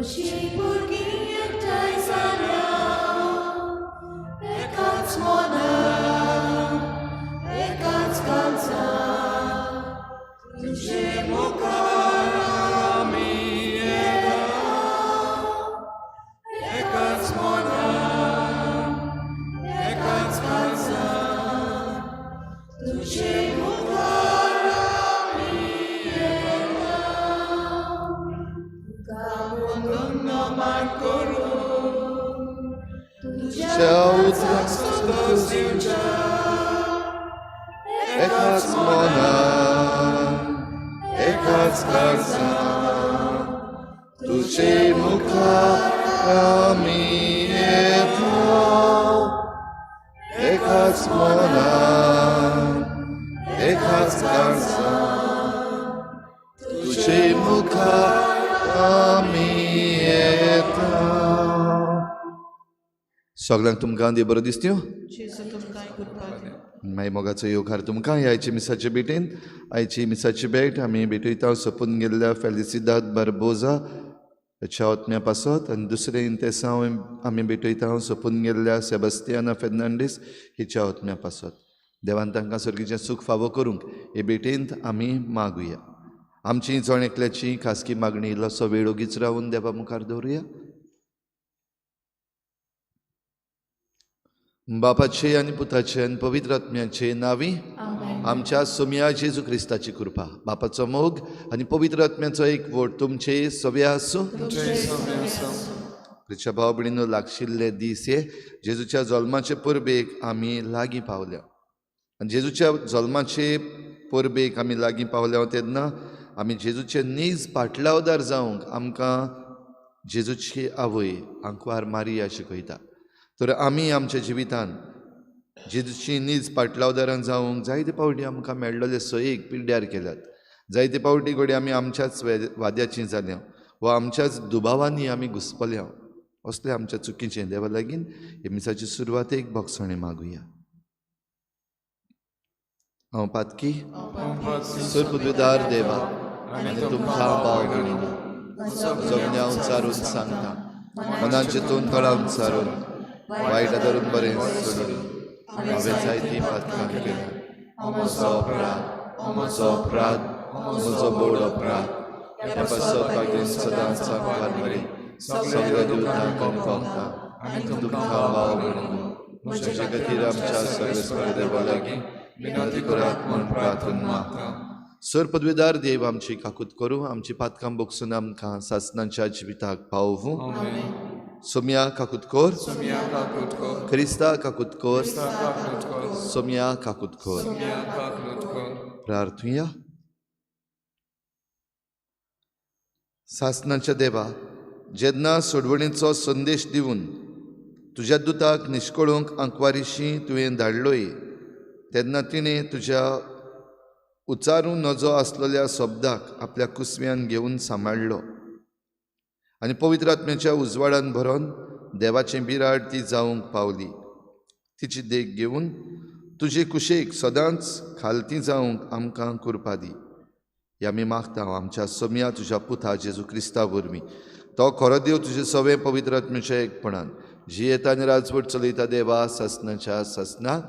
तुजी भुरगीं एकठांय जाल्या एकाच मनान एकाच काळजान तुजे मुखार आमी येता एकाच मनान एकाच काळजान तुजे मुखार आमी येता तुका नमन करून तुज्या उतराक संतोश दिवच्या एकाच मनान एकाच काळजान तुजे मुखार आमी येता एकाच मनान एकाच काळजान तुजे मुखार आमी येता. सगळ्यांक तुमकां देव बरो दिसत्यो. जेजू तुमकां कृपा दिवं. मागीर मोगाचो येवकार तुमकां ह्या आयची मिसाचे भेटेन. आयची मिसाची भेट आमी भेटयता सोपून गेल्ल्या फेलिसिदाद बार्बोजा ह्याच्या आत्म्या पासत आनी दुसरें इंतेसांव आमी भेटयता सोपून गेल्ल्या सेबास्तियाना फेर्नांडीस हिच्या आत्म्या पासत. देवान तांकां सर्गीचें सूख फावो करूंक हे भेटेंत आमी मागुया. आमची जण एकल्याची खासगी मागणी इल्लोसो वेळ ओगीच रावून देवा मुखार दवरुया. बापाचे आनी पुताचे आनी पवित्र आत्म्याचे नांवी आमच्या सोम्या जेजू क्रिस्ताची कृपा, बापाचो मोग आनी पवित्र आत्म्याचो एकवट तुमचे सव्या आसूं. क्रिस्ता भाव भयणीनो, लागशिल्ले दीस हे जेजूच्या जल्माचे परबेक आमी लागीं पावल्या आनी जेजूच्या जल्माचे परबेक आमी लागीं पावल्या तेन्ना आमी जेजूचे नीज पाटलावदार जावंक आमकां जेजूची आवय आंकवार मारिया शिकयता. तर आमी आमच्या जिवितान जेजूची नीज पाटलावदारान जावंक जायते पावटी आमकां मेळ्ळले सयेक पिड्ड्यार केल्यात. जायते पावटी घडये आमी आमच्याच वाद्याची जाल्या वा आमच्याच दुबावांनी आमी घुसपल्या. असले आमच्या चुकीचें देवा लागीं हे मिसाचे सुरवातेक भोगसणें मागुया. हांव पातकी सरपुदवेदार देवा आनी तुमकां भाव भयणींनो जगण्या उचारून सांगता, मनान चिंतून तळावन सारून वायट धरून बरें सोडून हांवें जायतीं पातकां केल्या. म्हजो अपराध, म्हजो अपराध, म्हजो बोड अपराध. ह्या पासत भाग्यन सदांच आंकवार मरी सगळ्या देवतांक आनी भोगता आनी तुमकां भाव भयणींनो म्हज्या खातीर आमच्या सगळे देवा लागीं विनंती करात म्हूण प्रार्थना मागता. सर पदवेदार देव आमची काकूत करूं, आमची पातकां बोगसून आमकां सासनाच्या जिविताक पावोवूं. सोम्या काकूत कर, क्रिस्ता काकूत कर, सोम्या काकूत कर. प्रार्थुया. सासनाच्या देवा, जेन्ना सोडवणीचो संदेश दिवन तुज्या दुताक निश्कळूंक आंकवारीशी तुवें धाडलोय तेन्ना तिणें तुज्या उच्चारूं नजो आसलेल्या शब्दाक आपल्या कुसव्यान घेवन सांबाळ्ळो आनी पवित्र आत्म्याच्या उजवाडान भरोन देवाचें बिराड ती जावंक पावली. तिची देख घेवन तुजे कुशेक सदांच खालती जावंक आमकां कृपा दी. हे आमी मागता आमच्या सोम्या तुज्या पुता जेजू क्रिस्ता वरवीं. तो खरो देव तुजे सवें पवित्र आत्म्याच्या एकपणान जियेता आनी राजवट चलयता देवा सासनाच्या सासनाक.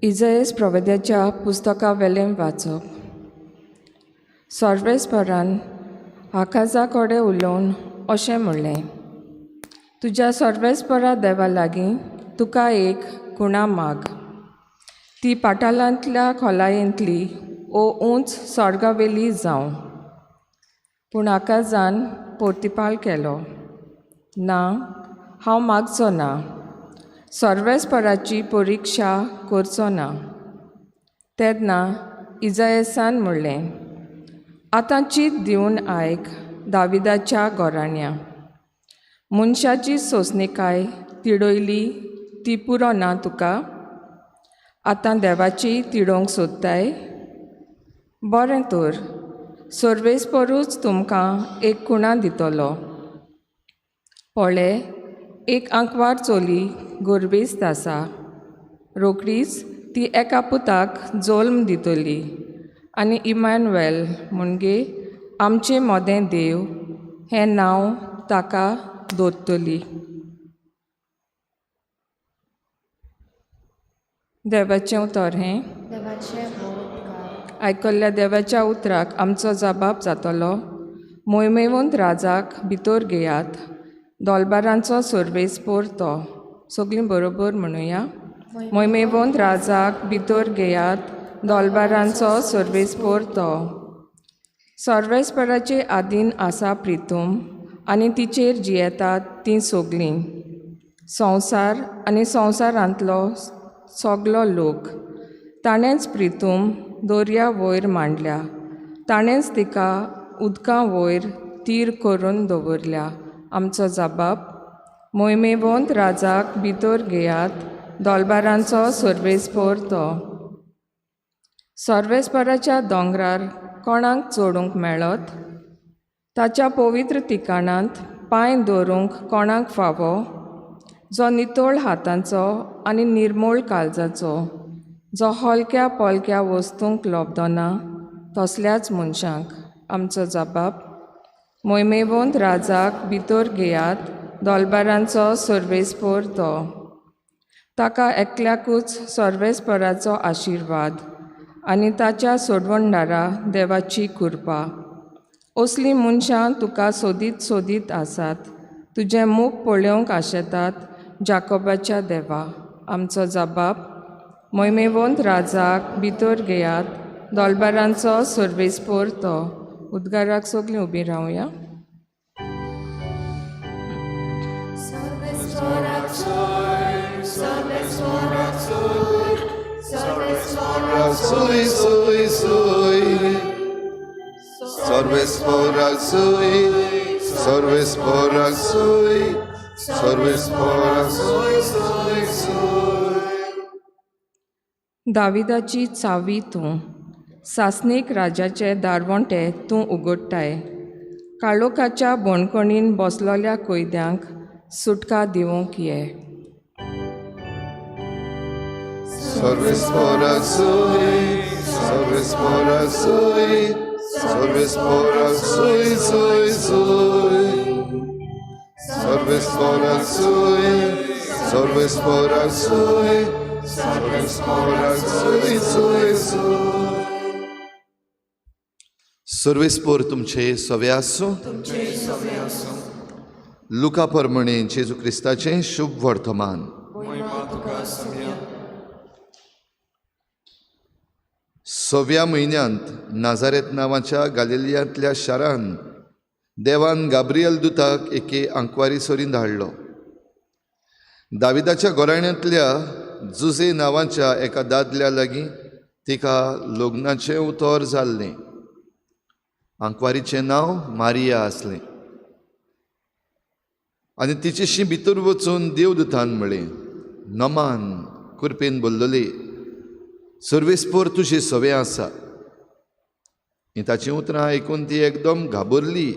इजयस प्रवेद्याच्या पुस्तका वेलें वाचप. सर्वेस्परान आकाजा कडेन उलोवन अशें म्हणलें, तुज्या सर्वेस्परा देवा लागीं तुका एक खुणा माग, ती पाटालांतल्या खोलायेंतली ओ उंच स्वर्गावेली जावं. पूण आकाजान पोर्तिपाल केलो, ना, हांव मागचो ना, सर्वेस्पराची परिक्षा करचो ना. तेन्ना इजायसान म्हणलें, आतां चीत दिवन आयक दाविदाच्या गोराण्या, मनशाची सोंसणीकाय तिडयली ती पुरो ना तुका, आतां देवाची तिडोवंक सोदताय? बरें तर, सर्वेस्परूच तुमकां एक खुणा दितलो. पळय, एक आंकवार चली गर्भेस्त आसा. रोखडीच ती एका पुताक जल्म दितली आनी इमानुएल म्हणजे आमचे मोदें देव हें नांव ताका दवरतली. देवाचें उतर हें. आयकल्ल्या देवाच्या उतराक आमचो जबाब जातलो. मोहिमेवंत राजाक भितर घेयात, दोलबारांचो सर्वेस्पोर तो. सगळीं बरोबर म्हणुया. मोहिमेवंत राजाक भितर घेयात, दोलबारांचो सर्वेस्पोर तो. सर्वेस्पराचे आदीन आसा प्रितूम आनी तिचेर जियेतात तीं सगळीं. संवसार आनी संवसारांतलो सगलो लोक. ताणेंच प्रितूम दर्या वयर मांडल्या, ताणेंच तिका उदकां वयर तीर करून दवरल्या. आमचो जबाब. मोहिमेवंत राजाक भितर घेयात, दोलबारांचो सर्वेस्पोर तो. सर्वेस्पराच्या दोंगरार कोणाक चडूंक मेळत? ताच्या पवित्र ठिकाणांत पांय दवरूंक कोणाक फावो? जो नितळ हातांचो आनी निर्मोळ काळजाचो, जो हलक्या पोलक्या वस्तूंक लोबदना तसल्याच मनशांक. आमचो जबाब. मोहिमेवंत राजाक भितर घेयात, दोलबारांचो सर्वेस्पोर तो. ताका एकल्याकूच सर्वेस्पराचो आशिर्वाद आनी ताच्या सोडवणदारा देवाची कृपा. असलीं मनशां तुका सोदीत सोदीत आसात, तुजें मुख पळोवंक आशेतात जाकोबाच्या देवा. आमचो जबाब. मोहिमेवंत राजाक भितर घेयात, दोलबारांचो सर्वेस्पोर तो. उद्गाराक सगळीं उबीं रावया. Sui, sui, sui. Sarvespora sui, sarvespora sui, sarvespora sui, sui, sui. दाविदाची चावी तूं, सासणीक राजाचे दारवंटे तूं उगडटाय. काळोखाच्या बोणकणीन बसलोल्या कैद्यांक सुटका दिवंक ये. Sarvespora sui, sarvespora sui, sarvespora sui, sui, sui. Sarvespora sui, sarvespora sui, sarvespora sui, sui, sui. सर्वेस्पोर तुमचे सवे आसूं. लुका परमणे जेजू क्रिस्ताचें शुभ वर्तमान. सव्या म्हयन्यांत नाजारेत नांवाच्या गालिलियांतल्या शारान देवान गाब्रियल दुताक एके आंकवारी सरीन धाडलो. दाविदाच्या घराण्यांतल्या जुजे नांवाच्या एका दादल्या लागीं तिका लग्नाचें उतर जाल्लें. आंकवारीचें नांव मारिया आसलें आनी तिचेशी भितर वचून देवदूतान म्हळें, नमान कृपेन बोल्लोली, सर्वेस्पोर तुजें सवें आसा. ही ताचीं उतरां आयकून ती एकदम घाबरली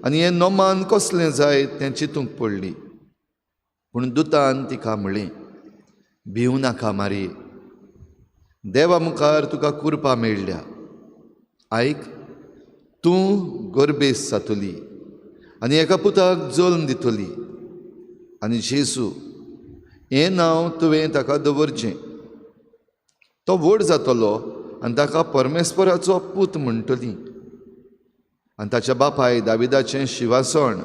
आनी हें नमान कसलें जाय तें चिंतूंक पडली. पूण दुतान तिका म्हळें, भिवू नाका मारी, देवा मुखार तुका कृपा मेळ्ळ्या. आयक, तूं गर्भेस्त जातली आनी एका पुताक जल्म दितली आनी जेजू हें नांव तुवें ताका दवरचें. तो व्हड जातलो आनी ताका परमेश्वराचो पूत म्हणटली आनी ताच्या बापाय दाविदाचें शिवासण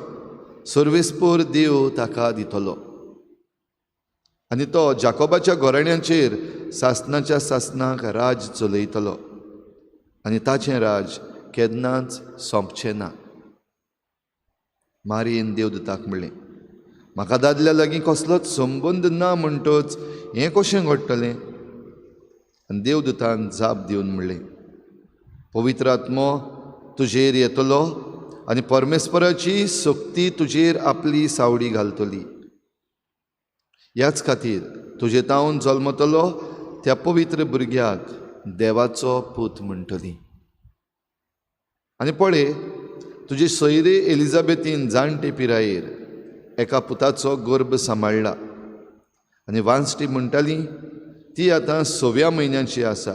सर्वेस्पोर देव ताका दितलो आनी तो जाकोबाच्या घराण्यांचेर सासणाच्या सासणाक राज चलयतलो आनी ताचें राज केन्नाच सोंपचें ना. मारियेन देवदूताक म्हणलें, म्हाका दादल्या लागीं कसलोच संबंद ना म्हणटच हें कशें घडटलें? आनी देवदूतान जाप दिवन म्हणलें, पवित्र आत्मो तुजेर येतलो आनी परमेश्वराची शक्ती तुजेर आपली सावडी घालतली. ह्याच खातीर तुजे तावन जल्मतलो त्या पवित्र भुरग्याक देवाचो पूत म्हणटली. आनी पळय, तुजे सोयरे एलिझाबेथीन जाणटे पिरायेर एका पुताचो गर्भ सांबाळ्ळा आनी वांजटी म्हणटाली ती आतां 6व्या म्हयन्याची आसा.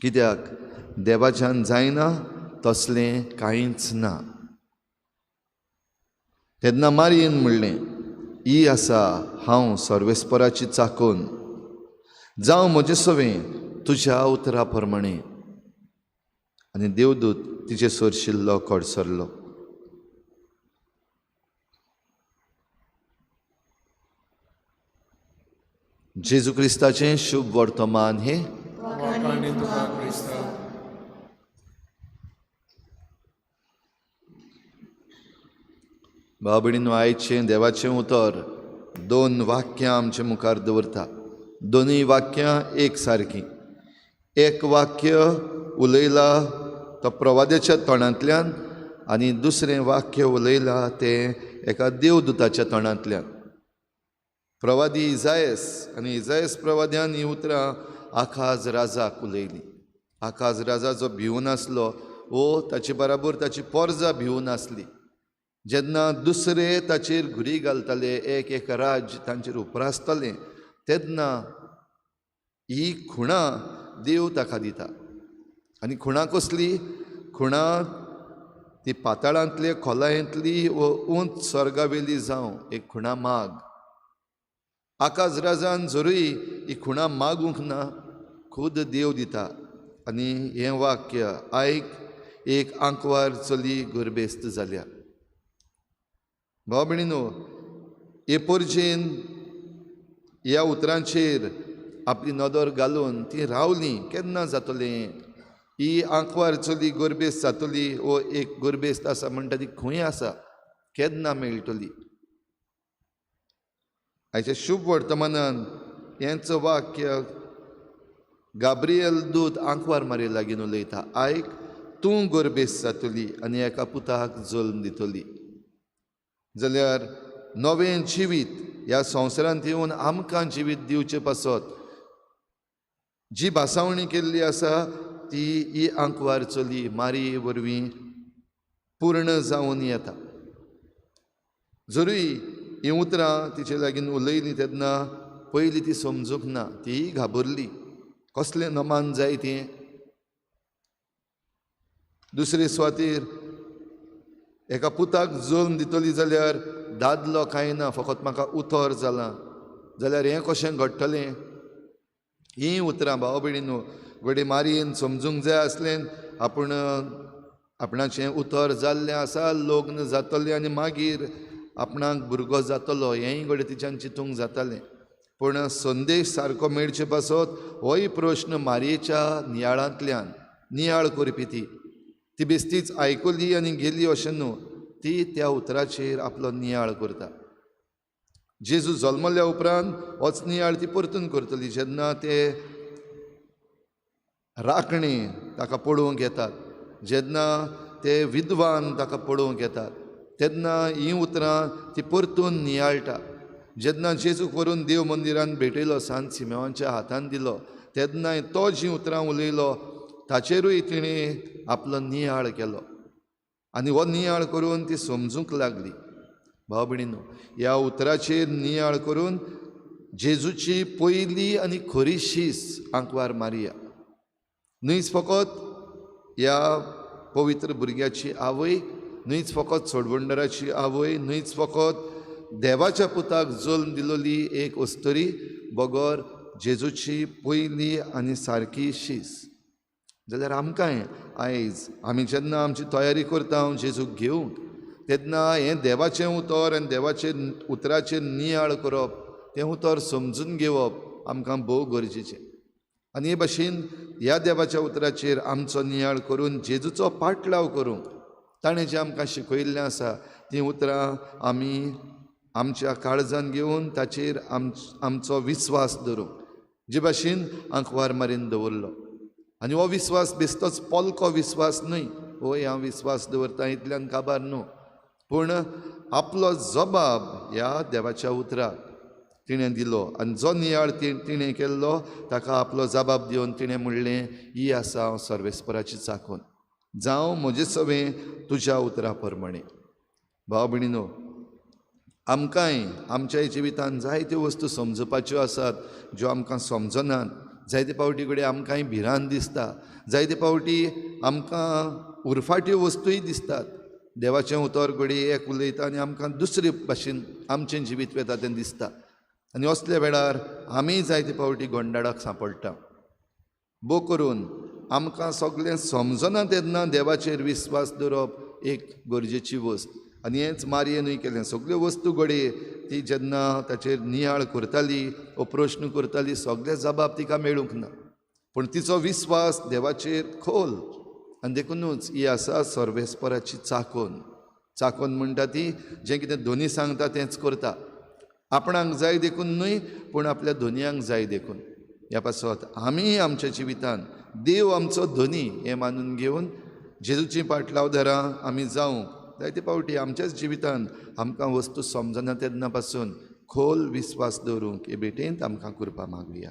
कित्याक देवाच्यान जायना तसलें कांयच ना. तेन्ना मारयेन म्हणलें, ही आसा हांव सर्वेस्पराची चाकोन, जावं म्हजें सवें तुज्या उतरा प्रमाणें. आनी देवदूत तिचे सरशिल्लो कडसरलो. जेजू क्रिस्ताचें शुभ वर्तमान हें. भाव भयणींनो, आयचें देवाचें उतर दोन वाक्यां आमचे मुखार दवरता. दोनूय वाक्यां एक सारकीं. एक वाक्य उलयला तो प्रवाद्याच्या तोंडांतल्यान आनी दुसरें वाक्य उलयला तें एका देवदूताच्या तोंडांतल्यान. प्रवादी इजायस आनी इजायस प्रवाद्यान हीं उतरां आखाज राजाक उलयलीं. आखाज राजा जो भिवून आसलो वो ताचे बराबर ताची पोरजा भिवून आसली. जेन्ना दुसरे ताचेर घुरी घालताले, एक एक राज्य तांचेर उप्रासतालें, तेन्ना ही खुणा देव ताका दिता. आनी खुणा कसली? खुणा ती पाताळांतली खोलायेंतली वो उंच स्वर्गावेली जावं एक खुणा माग. आकाश राजान जरूय ही खुणा मागूंक ना, खूद देव दिता. आनी हें वाक्य आयक, एक आंकवार चली गर्भेस्त जाल्या. भाव भयणीनो, हे पोरजेन ह्या उतरांचेर आपली नदर घालून ती रावली. केन्ना जातलें ही आंकवार चली गर्भेस्त जातली वो एक गर्भेस्त आसा म्हणटा ती खंय आसा, केन्ना मेळटली? आयच्या शुभ वर्तमानान हेंच वाक्य गाब्रियल दूत आंकवार मारये लागीं उलयता. आयक, तूं गर्भेस्त जातली आनी एका पुताक जल्म दितली. जाल्यार नवें जिवीत ह्या संवसारांत येवन आमकां जिवीत दिवचें पासत जी भासावणी केल्ली आसा ती ही आंकवार चली मारये वरवीं पूर्ण जावन येता. जरूय हीं उतरां तिचे लागीं उलयलीं तेन्ना पयलीं ती समजूंक ना, ती घाबरली, कसलें नमान जाय तें. दुसरे सुवातेर एका पुताक जल्म दितली जाल्यार दादलो कांय ना, फकत म्हाका उतर जालां, जाल्यार हें कशें घडटलें? हीं उतरां भाव भयणीनो घडये मारयेन समजूंक जाय आसलें आपूण आपणाचें उतर जाल्लें आसा, लग्न जातलें आनी मागीर आपणाक भुरगो जातलो, हेंय घडये तिच्यान चिंतूंक जातालें. पूण संदेश सारको मेळचे पासत होय प्रश्न मारयेच्या नियाळांतल्यान नियाळ करपी ती ती बेस्तीच आयकली आनी गेली अशें न्हू, ती त्या उतराचेर आपलो नियाळ करता. जेजू जल्मल्या उपरांत होच नियाळ ती परतून करतली. जेन्ना ते राखणे ताका पळोवंक येतात, जेन्ना ते विद्वान ताका पळोवंक येतात, तेन्ना हीं उतरां ती परतून नियाळटा. जेन्ना जेजूक व्हरून देव मंदिरान भेटयलो, सांत सिमेवांच्या हातान दिलो, तेन्नाय तो जीं उतरां उलयलो ताचेरूय तिणें आपलो नियाळ केलो आनी हो नियाळ करून ती समजूंक लागली. भाव भयणीनो, ह्या उतराचेर नियाळ करून जेजूची पयली आनी खरी शीस आंकवार मारिया न्हयच फकत ह्या पवित्र भुरग्याची आवय, न्हयच फकत सोडवणदाराची आवय, न्हयच फकत देवाच्या पुताक जल्म दिलोली एक अस्तुरी, बगर जेजूची पयली आनी सारकी शीस. जाल्यार आमकांय आयज आमी जेन्ना आमची तयारी करता जेजूक घेवंक, तेन्ना हें देवाचें उतर आनी देवाचें उतराचेर नियाळ करप, तें उतर समजून घेवप आमकां भोव गरजेचें. आनी हे भाशेन ह्या देवाच्या उतराचेर आमचो नियाळ करून जेजूचो पाटलाव करूंक ताणें जें आमकां शिकयल्लें आसा तीं उतरां आमी आमच्या काळजान घेवन ताचेर आमचो विस्वास दवरूंक जे भाशेन आंकवार मारीन दवरलो. आनी हो विस्वास बेश्टोच पोलको विस्वास न्हय, होय हांव विस्वास दवरता इतल्यान काबार न्हू, पूण आपलो जबाब ह्या देवाच्या उतराक तिणें दिलो आनी जो नियाळ तिणें केल्लो ताका आपलो जबाब दिवन तिणें म्हणलें, ही आसा हांव सर्वेस्पराची चाखून, जावं म्हजें सवें तुज्या उतरा प्रमाणें. भाव भयणीनो, आमकांय आमच्या जिवितांत जायत्यो वस्तू समजुपाच्यो आसात ज्यो आमकां समजनात. जायते फावटी कडेन आमकांय भिरांत दिसता, जायते फावटी आमकां उरफाट्यो वस्तूय दिसतात. देवाचें उतर घडये एक उलयता आनी आमकां दुसरे भाशेन आमचें जिवीत वता तें दिसता. आनी असल्या वेळार आमी जायते फावटी गोंडाळाक सांपडटा. बो करून आमकां सगळें समजना तेन्ना देवाचेर विस्वास दवरप एक गरजेची वस्त. आनी हेंच मारयेनूय केलें. सगळ्यो वस्तू घडये ती जेन्ना ताचेर नियाळ करताली वो प्रश्न करताली, सगळे जबाब तिका मेळूंक ना, पूण तिचो विस्वास देवाचेर खोल. आनी देखुनूच ही आसा सर्वेस्पराची चाकोन. चाकोन म्हणटा ती जें कितें धोनी सांगता तेंच करता. आपणाक जाय देखून न्हय, पूण आपल्या धोनयांक जाय देखून. ह्या पासत आमी आमच्या जिवितांत देव आमचो धनी हें मानून घेवन जेजूची पाटलावदारां आमी जावंक जायते फावटी आमच्याच जिवितांत आमकां वस्तू समजना तेन्ना पासून खोल विस्वास दवरूंक हे भेटेंत आमकां कृपा मागुया.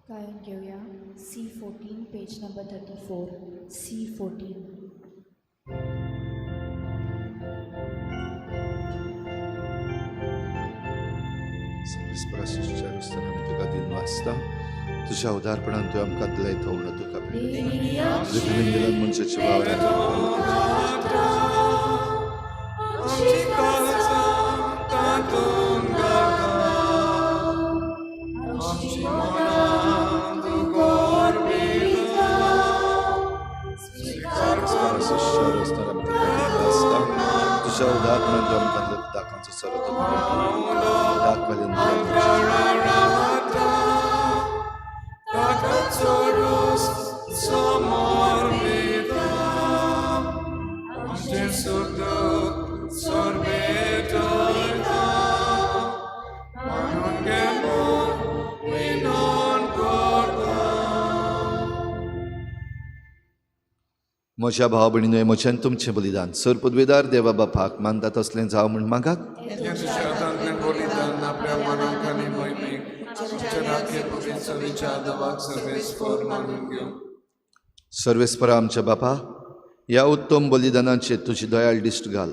गायन घेवया C14 page number 34 C14. आमी तुका दिन वाचता तुज्या उदारपणान तुवें आमकां दिलाय तो म्हणून तुका तुज्या मनशाची वावरान तुज्या उदारपणान तुवें आमकां दिलो दाकांचो सरो तुका म्हज्या भाव भयणीनो, म्हजें तुमचें बलिदान सर पदवेदार देवा बापाक मानता तसलें जावं म्हूण मागात. सर्वेस्परा आमच्या बापा, ह्या उत्तम बलिदानाचेर तुजी दयाळ दिश्ट घाल.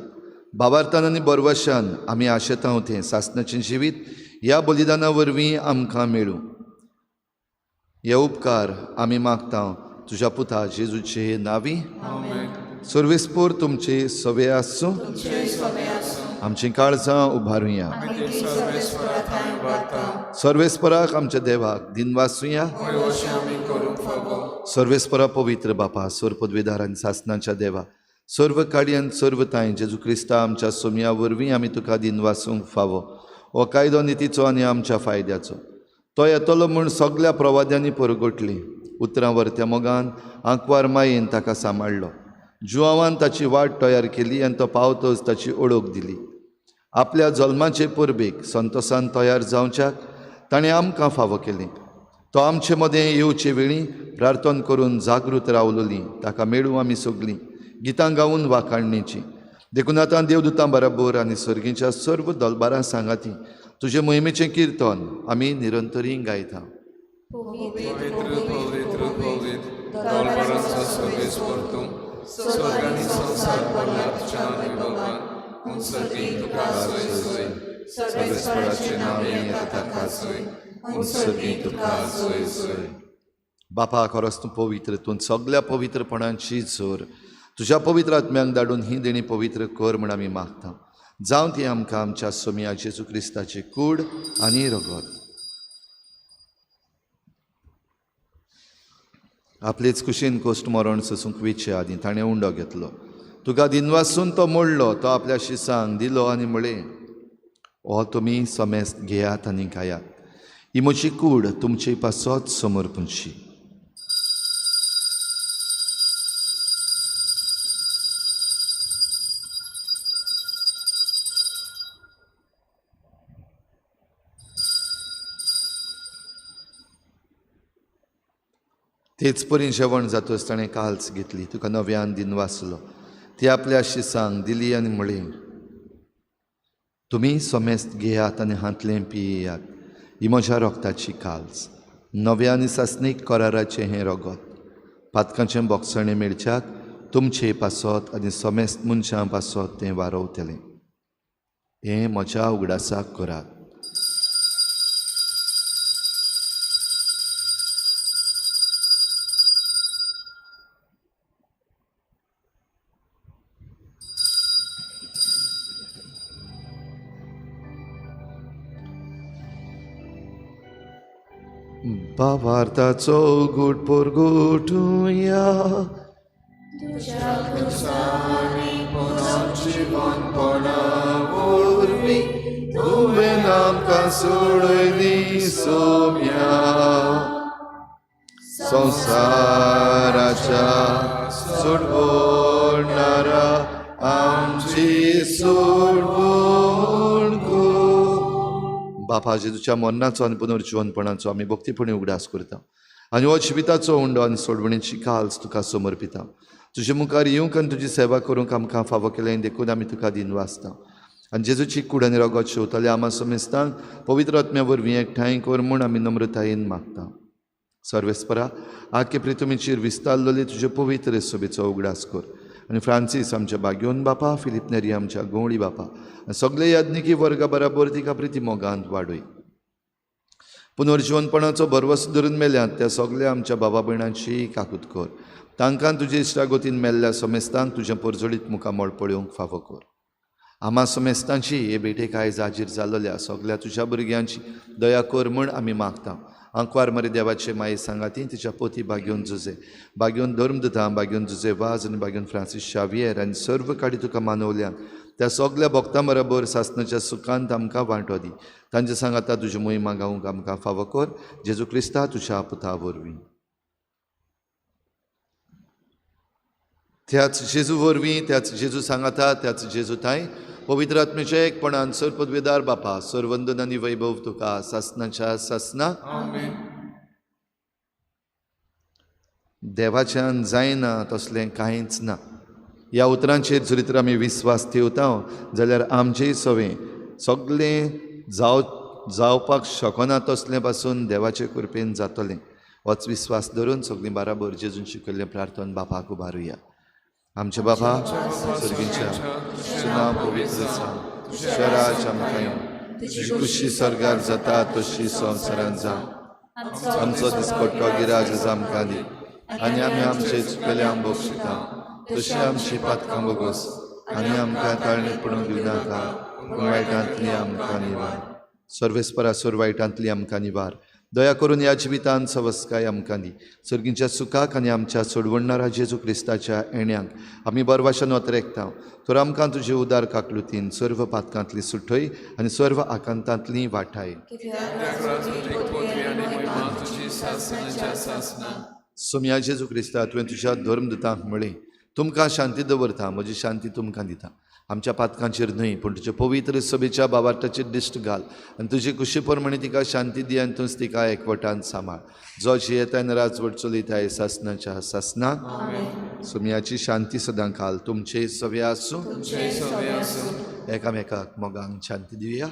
भावार्थान आनी बरवशान आमी आशेता तें सासणाचें जिवीत ह्या बलिदाना वरवीं आमकां मेळूं. हे उपकार आमी मागता तुज्या पुता जेजूचे नावी. सर्वेस्पोर तुमचे सवे आसूं. आमचीं काळजां उबारुया. सर्वेस्पराक आमच्या देवाक दिनवासुया. सर्वेस्परा पवित्र बापा, सर्व पदवीदार आनी सासणाच्या देवा, सर्व काडयान सर्व तांय जेजू क्रिस्ता आमच्या सोमया वरवीं आमी तुका दिनवासूंक फावो. हो कायदो नितीचो आनी आमच्या फायद्याचो. तो येतलो म्हूण सगल्या प्रवाद्यांनी परगटली. उतरां वरत्या मोगान आंकवार मायेन ताका सांबाळ्ळो. जुवावान ताची वाट तयार केली आनी तो पावतच ताची ओळख दिली. आपल्या जल्माचे परबेक संतोसान तयार जावच्याक ताणें आमकां फावो केलें. तो आमचे मदें येवचे वेळी प्रार्थना करून जागृत रावलोली. ताका मेळूं आमी सगळीं गितां गावन वाखाणणेची. देखून आतां देवदूतां बराबर आनी सर्गीच्या सर्व दलबारां सांगाती तुजे मोहिमेचें किर्तन आमी निरंतरी गायता. पवित्र पवित्र पवित्र दलबारांचो सर्वेस्पर तूं, स्वर्ग आनी संवसार भरला तुज्या वैभवान. पूण सर्गीं तुका सोय सोय, सर्वेस्पराचें नांव येता ताका सोय, पूण सर्गीं तुका सोय सोय. बापा, खरोच तूं पवित्र, तूं सगल्या पवित्रपणाची जोर. तुज्या पवित्र आत्म्यांक धाडून ही देणी पवित्र कर म्हूण आमी मागता. जावं ती आमकां आमच्या सोमया जेजू क्रिस्ताची कूड आनी रगत. आपलेच कुशीन कोश्ट मरण सोसूंक वेचे आदीं ताणें उंडो घेतलो. तुका दिनवासून तो मोडलो. तो आपल्या शिसांक दिलो आनी म्हळें, हो तुमी समेस्त घेयात आनी खायात. ही म्हजी कूड तुमचे पासत समर्पणशी. तेच परी जेवण जातच ताणें काल्स घेतली. तुका नव्यान दिनवासलो. ती आपल्या शिसांक दिली आनी म्हळें, तुमी समेस्त घेयात आनी हांतलें पियेयात. ही म्हज्या रोगताची काल्स, नव्या आनी सासणीक कराराचें हें रगत. पातकांचें बोगसणें मेळच्याक तुमचे पासत आनी समेस्त मनशां पासत तें वारोवतलें. हें म्हज्या उगडासाक करात. भावार्थाचो गूट पोरगुटुया. वरवीं तुवें आमकां सोडयली सोम्या, संवसाराच्या सोडवणारा आमची सोडवण कर. बापा जेजूच्या मरणाचो आनी पुनर्जिवनपणाचो आमी भक्तीपणी उगडास करता आनी हो जिविताचो उंडो आनी सोडवणीची काल्स तुका समर्पिता. तुजे मुखार येवंक आनी तुजी सेवा करूंक आमकां फावो केलें देखून आमी तुका दिनवासता. आनी जेजूची कूड आनी रगत शेवतले आमा समेस्तांक पवित्र आत्म्या वरवीं एकठांय कर म्हूण आमी नम्रतायेन मागता. सर्वेस्परा, आखे प्रितुमीचेर विस्तारलेले तुजे पवित्र सभेचो उगडास कर आनी फ्रांसीस आमच्या बाग्योन बापा, फिलीप नेरी आमच्या गवळी बापा आनी सगळे याज्ञिकी वर्गा बराबर तिका प्रिती मोगांत वाडय. पुनर्जिवनपणाचो भरवस धरून मेल्यात त्या सगळ्या आमच्या बाबा भयणांची काकूत कर. तांकां तुजे इश्टागतीन मेल्ल्या समेस्तांक तुजें परजळीत मुखामळ पळोवंक फावो कर. आमा समेस्तांची हे भेटेक आयज हाजीर जाल्ल्या सगळ्या तुज्या भुरग्यांची दया कर म्हूण आमी मागता. आंकवार मरे देवाचे माये सांगाती तिच्या पोती बाग्योन जुजे, बाग्योन धर्मदुतां, बाग्योन जुजे वाज आनी बाग्योन फ्रांसीस शावियर आनी सर्व काडी तुका मानवल्यान त्या सगळ्या भक्तां बरोबर सासणाच्या सुखांत आमकां वांटो दी. तांचे सांगाता तुजी मोहिमा गावंक आमकां फावो कर. जेजू क्रिस्ता तुज्या पुता वरवीं. त्याच जेजू वरवीं, त्याच जेजू सांगाता, त्याच जेजू थांय पवित्र आत्म्याच्या एकपणान सर्वपदवेदार बापा, सर्वंदन आनी वैभव तुका सासणाच्या सासना. देवाच्यान जायना तसलें कांयच ना. ह्या उतरांचेर जरी तर आमी विस्वास ठेवता जाल्यार आमचेय सवें सगळें जावपाक शकना तसलें पासून देवाचे कृपेन जातलें. होच विस्वास धरून सगळीं बराबर जेजून शिकयल्लें प्रार्थना बापाक उबारुया. आमच्या बापा सर्गीच्या, तुजें नांव पवित्र जावं, तुजें राज्य आमकां येवं, तुजी खुशी स्वर्गार जाता तशी संवसारांत जावं. आमचो दिसपट्टो गिराज आमकां दी आनी आमी आमचे चुकयल्यांक बक्षिता तशी आमची पातकां बोगस आनी आमकां ताळणी पडूंक दिवनाका, पूण वायटांतली आमकां निवार. सर्वेस्परा सोर वायटांतली आमकां निवार. दया करून ह्या जिवितांत सवस्काय आमकां दी. सर्गींच्या सुखाक आनी आमच्या सोडवणणारा जेजू क्रिस्ताच्या येण्याक आमी बरवाशान वतरेकता. तर आमकां तुजे उदार काकलुतीन सर्व पातकांतली सुटय आनी सर्व आकांतांतली वाठाय. सोम्या जेजू क्रिस्ता, तुवें तुज्या धर्मदुतांक म्हळें, तुमकां शांती दवरता, म्हजी शांती तुमकां दिता. आमच्या पातकांचेर न्हय पूण तुजे पवित्र सभेच्या बाबार्थाचेर दिश्ट घाल आनी तुजे कुशी प्रमाणे तिका शांती दी आनी तूंच तिका एकवटान सांबाळ. जो जियेता आनी राजवट चलयता सासणाच्या सासना. सोम्याची शांती सदां काल तुमचे सवे आसूं. एकामेकाक मोगान शांती दिवया.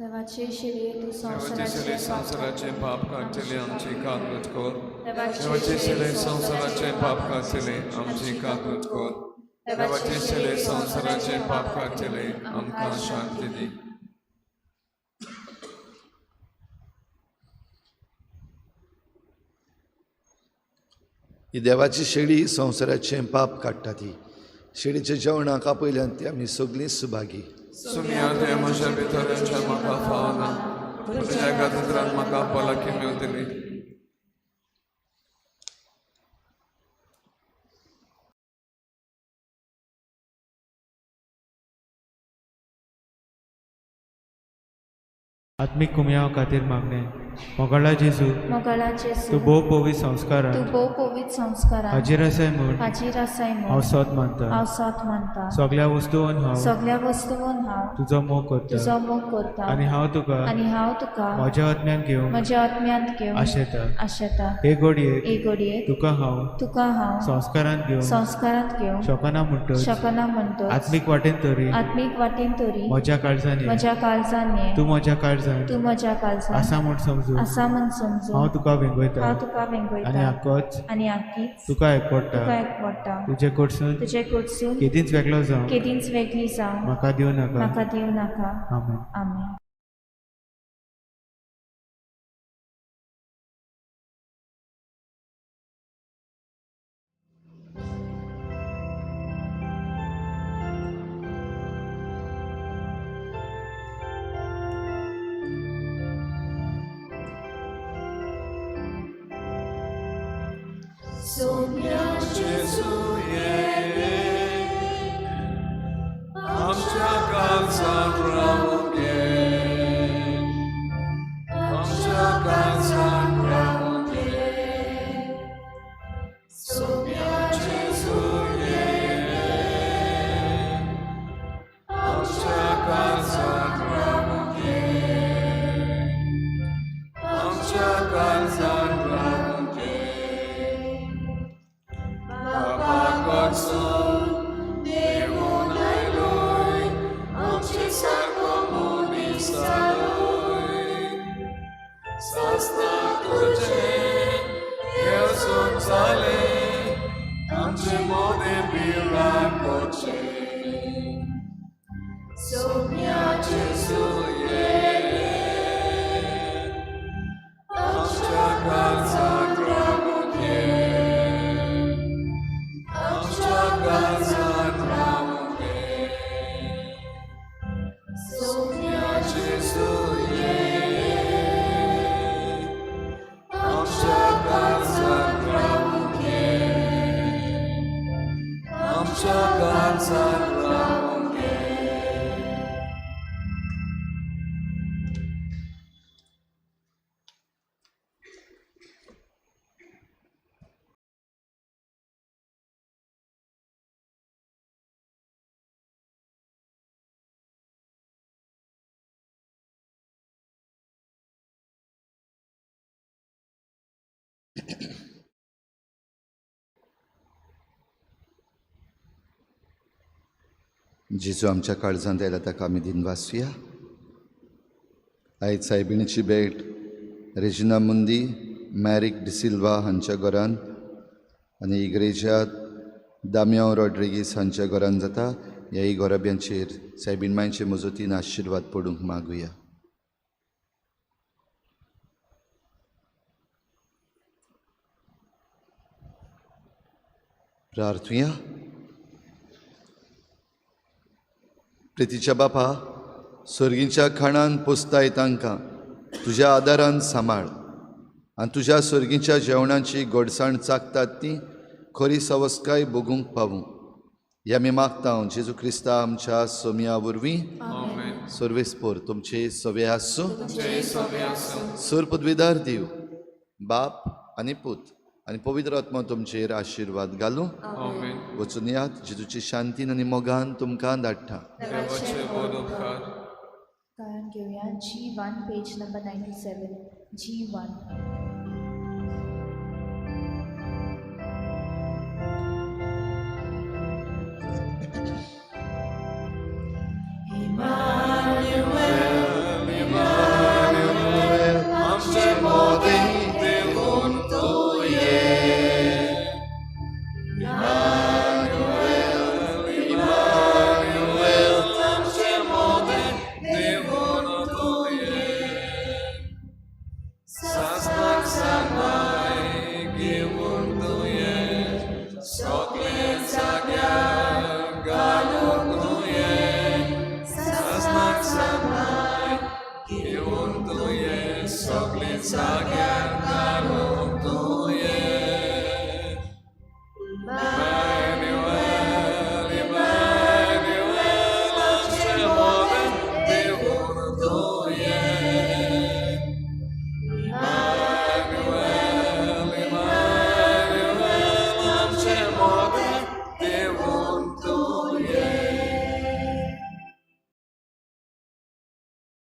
देवाचे शिरे तूं संवसाराचें पाप काडटले आमची काकूत कर. देवाचे शिरे संवसाराचें पाप काडटले आमची काकूत कर. देवाचे शिरे संवसाराचें पाप काडटले आमकां शांती दी. ही देवाची शेळी संवसाराचें पाप काडटा. ती शेळीच्या जेवणाक आपयल्यान ती आमी सगळीं सुभागी. सुमिया तुवें म्हज्या भितरच्या म्हाका फावना, पूण तुज्या गात्रान म्हाका भलायकी मेळटली. आत्मीक कुमयाव खातीर मागणें. मोगाळा जेजू, मोगाळा जेजू, तूं भोव पवित्र संस्कारान तूं भोव पवित्र संस्कारान हाजीर आसाय म्हूण हाजीर आसाय हांव म्हूण सोद मानता. हांव सोद मानता. सगळ्या वस्तून हांव सगळ्या वस्तून हांव तुजो मोग करता तुजो मोग करता आनी हांव तुका आनी हांव तुका म्हज्या आत्म्यान घेवंक म्हज्या आत्म्यांत घेवन आशेता. आशेता. हे घडयेक हे घडयेक तुका हांव तुका हांव संस्कारांत घेवंक संस्कारांत घेवंक शकना म्हणटच शकना म्हणटच आत्मीक वाटेन तरी आत्मीक वाटेन तरी म्हज्या काळजान ये. म्हज्या काळजान ये. तूं म्हज्या काळजान तूं म्हज्या काळजान आसा म्हूण समजून आसा म्हूण समजून हांव तुका वेंगयता हांव तुका आनी वेंगयता आकोच आनी आकीच तुका एकवडटा. तुका एकवडटा. तुजे कडसून तुजे कडसून केदींच वेगळो जावं केदींच वेगळी जावं म्हाका दिवं नाका. म्हाका दिवं नाका. आमेन. आमेन. आमच्या काळजान रावूंक ये, आमच्या काळजान रावूंक ये. सोम्या जेजू ये, आमच्या काळजान रावूंक ये, आमच्या काळजान रावूंक ये. बापा कडसून देवून आयलोय, आमचे सारको मनीस जालोय. सासणा तुजें येवजण जालें, आमचे मोदें भिरांत करचें. सोम्या जेजू ये, आमच्या काळजान रावूंक ये, आमच्या काळजान रावूंक ये. सोम्या जेजू ये, आमच्या काळजान रावूंक ये, आमच्या काळजान रावूंक ये. जेजू आमच्या काळजांत आयला ताका आमी दिनवासुया. आयज सायबिणीची भेट रेजिना मुंदी मॅरिक डिसिल्वा हांच्या घरान आनी इग्रेजात दाम्यांव रॉड्रिगीस हांच्या घरान जाता. ह्याय घराब्यांचेर सायबीण मांयचे मजतीन आशिर्वाद पडूंक मागुया. प्रार्थुया. प्रितीच्या बापा, सर्गीच्या खाणान पोसताय तांकां तुज्या आदारान सांबाळ आनी तुज्या सर्गीच्या जेवणाची गोडसाण चाकतात ती खरी सवस्काय भोगूंक पावूं. ह्या आमी मागता जेजू क्रिस्ता आमच्या सोमया वरवीं. सर्वेस्पोर तुमचे सवे आसूं. सर पदवीदार दिव बाप आनी पूत आनी पवित्र आत्मा तुमचेर आशिर्वाद घालूं. वचून यात जेजूची शांतीन आनी मोगान तुमकां धाडटा. गायन घेवया G1 page number 97 G1.